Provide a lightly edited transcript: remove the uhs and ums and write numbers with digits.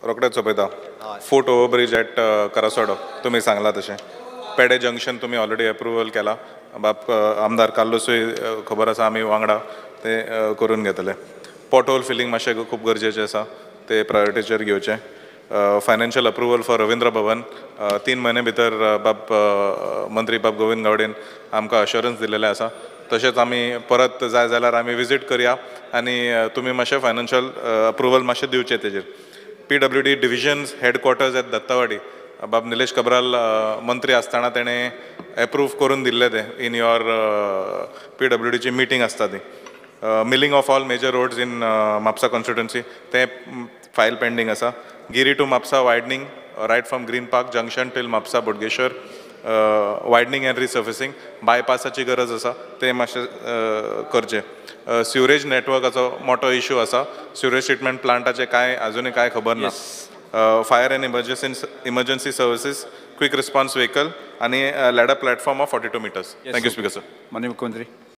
रोखडेच सोंपयता. फूट overbridge eight Karaswada तुमी सांगला तशें, पेडे जंक्शन तुमी ऑलरेडी एप्रुवल केला. बाब आमदार कार्लुसूय खबर आसा, आमी वांगडा ते करून घेतले. पोटहोल फिलींग मातशें खूब गरजेचें आसा, ते प्रायोरिटीचेर घेवचें. Financial approval for Ravindra Bhavan 3 म्हयने भितर बाब मंत्री बाब गोविंद गावडेन आमकां अश्योरन्स दिलेलें आसा. तशेंच आमी परत जाय जाल्यार आमी विजीट करया आनी तुमी मातशें फायनान्शियल अप्रुवल मातशें दिवचें तेजेर. PWD divisions headquarters at Dattawadi, बाब निलेश कब्राल मंत्री आसतना तेणें एप्रूव करून दिल्लें तें इन your पीडब्ल्यूडीची मिटींग आसता ती. Milling of all major roads in Mapusa constituency, तें फायल पेंडींग आसा. Giri to Mapusa widening, right from Green Park junction till Mapusa Bodgeshwar widening and resurfacing, बायपासाची गरज आसा, तें मातशें करचें. सिवरेज नेटवर्काचो मोठो इशू आसा. सिवरेज ट्रिटमेंट प्लांटाचें कांय अजुनूय कांय खबर ना. Fire and emergency services quick response vehicle आनी ladder platform of 42 meters. Thank you, Speaker sir. माननीय मुख्यमंत्री.